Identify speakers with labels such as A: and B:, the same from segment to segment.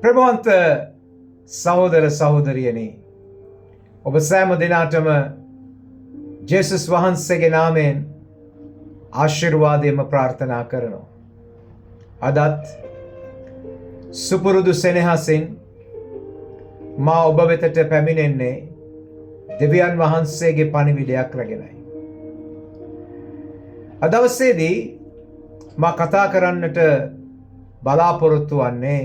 A: ප්‍රේමවන්ත සහෝදර සහෝදරියනි, ඔබ සෑම දෙනාටම ජේසුස් වහන්සේගේ නාමයෙන් ආශිර්වාදයම ප්‍රාර්ථනා කරනවා. අදත් සුපුරුදු සෙනෙහසින් මා ඔබ වෙතට පැමිණෙන්නේ දෙවියන් වහන්සේගේ පණිවිඩයක් රැගෙනයි. අද දවසේදී මා කතා කරන්නට බලාපොරොත්තු වන්නේ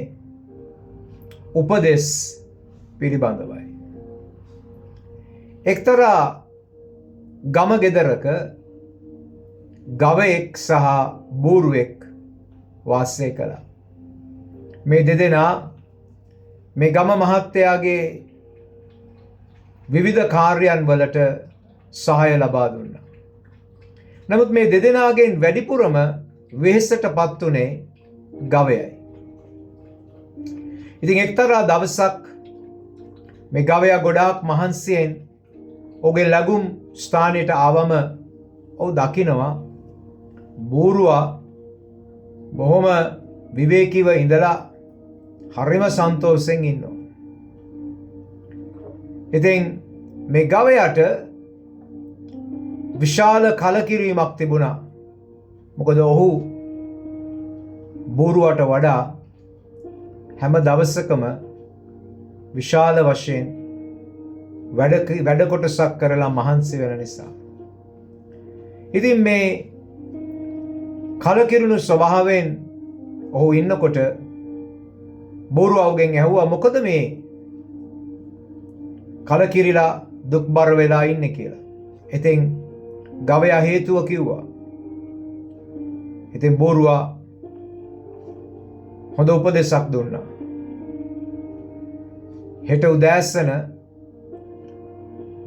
A: උපදෙස් පිළිබඳවයි. එක්තරා ගම ගෙදරක ගවයෙක් සහ බූරුවෙක් වාසය කළා. මේ දෙදෙනා මේ ගම මහත්තයාගේ විවිධ කාර්යයන් වලට සහාය ලබා දුන්නා. නමුත් මේ දෙදෙනාගෙන් වැඩිපුරම වෙහෙසට පත් වුණේ ගවයයි. ඉතින් එක්තරා දවසක් මේ ගවයා ගොඩාක් මහන්සියෙන් ඔහුගේ ලැබුම් ස්ථානයට ආවම ඔහු දකිනවා බූරුවා බොහොම විවේකීව ඉඳලා හරිම සන්තෝෂෙන් ඉන්නවා. ඉතින් මේ ගවයාට විශාල කලකිරීමක් තිබුණා. මොකද ඔහු බූරුවට වඩා හැම දවසකම විශාල වශයෙන් වැඩ කොටසක් කරලා මහන්සි වෙන නිසා. ඉතින් මේ කලකිරුණු ස්වභාවයෙන් ඔහු ඉන්නකොට බූරුවා ඔහුගෙන් ඇහුවා, මොකද මේ කලකිරිලා දුක්බර වෙලා ඉන්නේ කියලා. ඉතින් ගවයා හේතුව කිව්වා. ඉතින් බූරුවා හොඳ උපදෙසක් දුන්නා. හෙට උදෑසන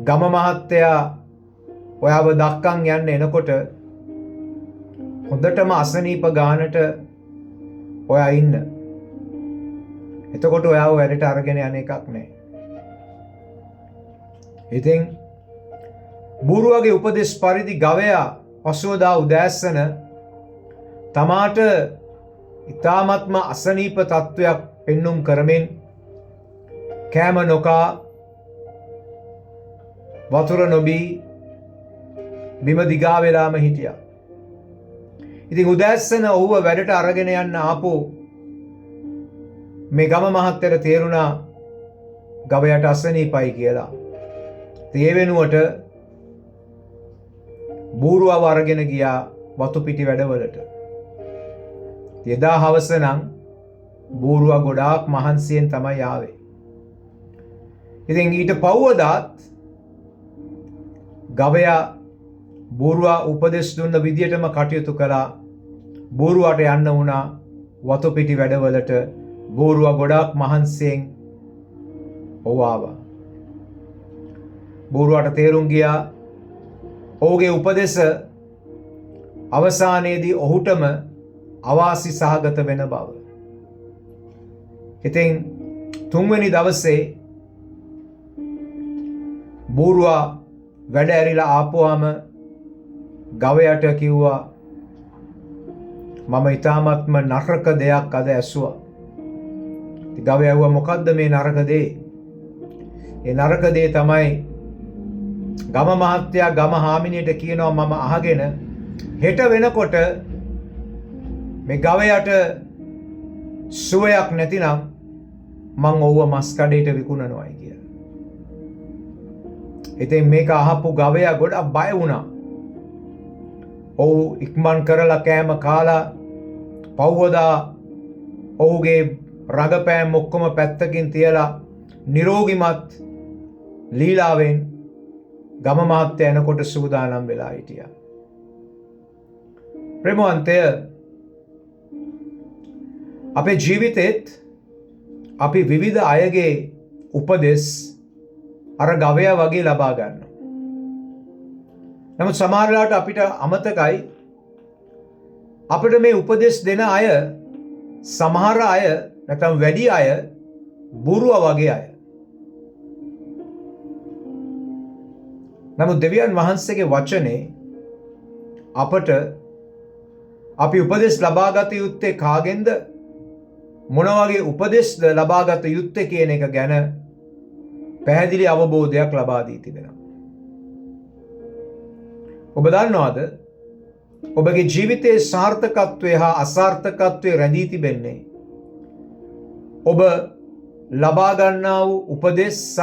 A: ගම මහත්තයා ඔයාව දක්කන් යන්න එනකොට හොඳටම අසනීප ගානට ඔයා ඉන්න. එතකොට ඔයාව වැඩට අරගෙන යන එකක් නෑ. ඉතින් බූරුවගේ උපදෙස් පරිදි ගවයා පසුවදා උදෑසන තමාට ඉතාමත්ම අසනීප තත්ත්වයක් පෙන්නුම් කරමින් කෑම නොකා, වතුර නොබී බිම දිගා වෙලාම හිටියා. ඉතින් උදෑසන ඔහුව වැඩට අරගෙන යන්න ආපු මේ ගම මහත්තයට තේරුණා ගවයාට අසනීපයි කියලා. ඉතින් ඒ වෙනුවට බූරුවව අරගෙන ගියා වතු පිටි වැඩවලට. ඉතින් එදා හවස නම් බූරුවා ගොඩාක් මහන්සියෙන් තමයි ආවේ. ඉතින් ඊට පව්වදාත් ගවයා බූරුවා උපදෙස් දුන්න විදියටම කටයුතු කළා. බූරුවාට යන්න වුණා වතු පිටි වැඩවලට. බූරුවා ගොඩාක් මහන්සියෙන් ඔහු ආවා. බූරුවාට තේරුම් ගියා ඔහුගේ උපදෙස අවසානයේදී ඔහුටම අවාසි සහගත වෙන බව. ඉතින් තුන්වෙනි දවසේ බූරුවා වැඩ ඇරිලා ආපුවාම ගවයාට කිව්වා, මම ඉතාමත්ම නරක දෙයක් අද ඇසුවා. ඉතින් ගවයා ඇහුවා, මොකද්ද මේ නරක දේ? ඒ නරක දේ තමයි ගම මහත්තයා ගම හාමිනියට කියනවා මම අහගෙන හෙට වෙනකොට මේ ගවයාට සුවයක් නැතිනම් මං ඔහුව මස් කඩේට විකුණනවායි කියලා. ඉතින් මේක අහපු ගවයා ගොඩක් බය වුණා. ඔහු ඉක්මන් කරලා කෑම කාලා පව්වදා ඔහුගේ රඟපෑම් ඔක්කොම පැත්තකින් තියලා නිරෝගිමත් ලීලාවෙන් ගම මහත්තයා එනකොට සූදානම් වෙලා හිටියා. ප්‍රේමවන්තය, අපේ ජීවිතෙත් අපි විවිධ අයගේ උපදෙස් අර ගවයා වගේ ලබා ගන්නවා. නමුත් සමහර වෙලාවට අපිට අමතකයි අපිට මේ උපදෙස් දෙන අය සමහර අය නැත්නම් වැඩි අය බූරුවා වගේ අය. නමුත් දෙවියන් වහන්සේගේ වචනේ අපට අපි උපදෙස් ලබාගත යුත්තේ කාගෙන්ද? මොන වගේ උපදෙස්ද ලබාගත යුත්තේ කියන එක ගැන පැහැදිලි අවබෝධයක් ලබා දී තිබෙනවා. ඔබ දන්නවද, ඔබගේ ජීවිතයේ සාර්ථකත්වය හා අසාර්ථකත්වය රැඳී තිබෙන්නේ ඔබ ලබා ගන්නා වූ උපදෙස් සහ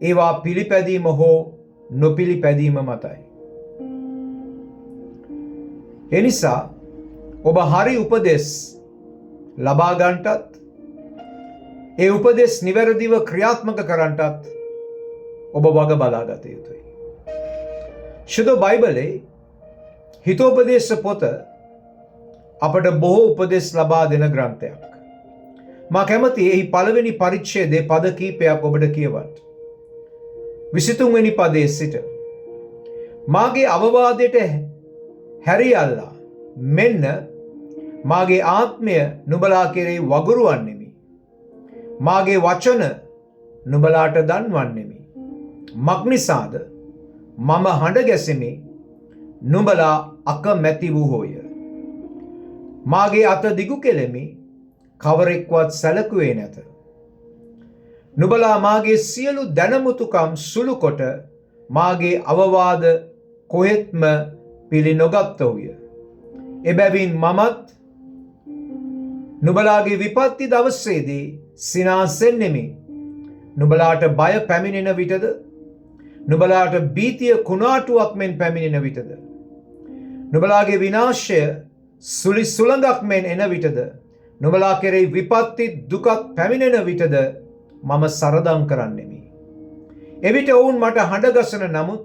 A: ඒවා පිළිපැදීම හෝ නොපිළිපැදීම මතයි. එනිසා ඔබ හරි උපදෙස් ලබා ගන්නටත්, ඒ උපදෙස් නිවැරදිව ක්‍රියාත්මක කරන්නටත් ඔබ වග බලාගත යුතුයි. ශුද්ධ බයිබලේ හිතෝපදේශ පොත අපට බොහෝ උපදෙස් ලබා දෙන ග්‍රන්ථයක්. මා කැමති එහි පළවෙනි පරිච්ඡේදයේ පද කීපයක් ඔබට කියවන්න. 23 වෙනි පදයේ සිට. මාගේ අවවාදයට හැරියල්ලා, මෙන්න මාගේ ආත්මය නුඹලා කෙරෙහි වගුරුවන්නෙමි. මාගේ වචන නුඹලාට දන්වන්නෙමි. මක්නිසාද මම හඬ ගැසෙමි, නුඹලා අකමැති වූහෝය. මාගේ අත දිගු කෙලෙමි, කවරෙක්වත් සැලකුවේ නැත. නුඹලා මාගේ සියලු දැනමුතුකම් සුළු කොට මාගේ අවවාද කොහෙත්ම පිළි නොගත්තහුය. එබැවින් මමත් නුඹලාගේ විපත්ති දවසේදී සිනාසෙන්නෙමි. නුඹලාට බය පැමිණෙන විටද, නුඹලාට භීතිය කුණාටුවක් මෙන් පැමිණෙන විටද, නුඹලාගේ විනාශය සුළි සුළඟක් මෙන් එන විටද, නුඹලා කෙරෙහි විපත්ති දුකක් පැමිණෙන විටද මම සරදම් කරන්නෙමි. එවිට ඔවුන් මට හඬගසන නමුත්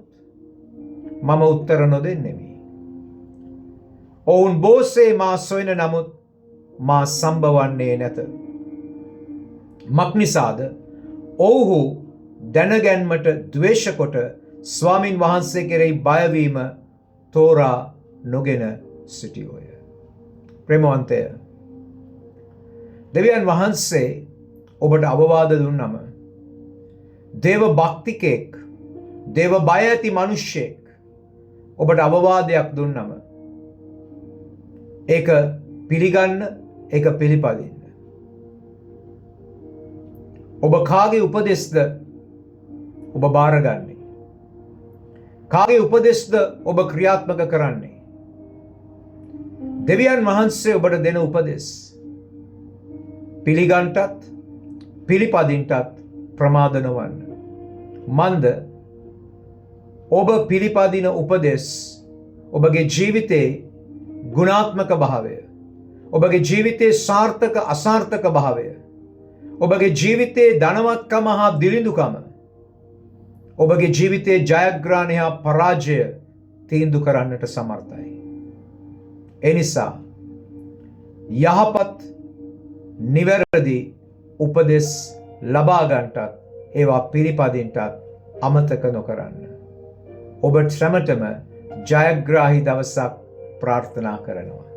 A: මම උත්තර නොදෙන්නෙමි. ඔවුන් බෝසේ මා සොයන නමුත් මා සම්බවන්නේ නැත. මක්නිසාද ඔවුහු දැනගැන්මට ද්වේෂ කොට ස්වාමින් වහන්සේ කෙරෙහි බයවීම තෝරා නොගෙන සිටියෝය. ප්‍රේමවන්තය, දෙවියන් වහන්සේ ඔබට අවවාද දුන්නම, දේව භක්තිකයෙක්, දේව බය ඇති මිනිස්සෙක් ඔබට අවවාදයක් දුන්නම, ඒක පිළිගන්න, ඒක පිළිපදින්න. ඔබ කාගේ උපදෙස්ද ඔබ බාරගන්නේ? කාගේ උපදෙස්ද ඔබ ක්‍රියාත්මක කරන්නේ? දෙවියන් වහන්සේ ඔබට දෙන උපදෙස් පිළිගන්ටත් පිළිපදින්ටත් ප්‍රමාද නොවන්න. මන්ද ඔබ පිළිපදින උපදෙස් ඔබගේ ජීවිතයේ ගුණාත්මක භාවය, ඔබගේ ජීවිතයේ සාර්ථක අසාර්ථක භාවය, ඔබගේ ජීවිතයේ ධනවත්කම හා දිලිඳුකම, ඔබගේ ජීවිතයේ ජයග්‍රහණය හා පරාජය තීන්දුව කරන්නට සමර්ථයි. ඒ නිසා යහපත් නිවැරදි උපදෙස් ලබා ගන්නටත් ඒවා පිළිපදින්නටත් අමතක නොකරන්න. ඔබ සැමටම ජයග්‍රාහී දවසක් ප්‍රාර්ථනා කරනවා.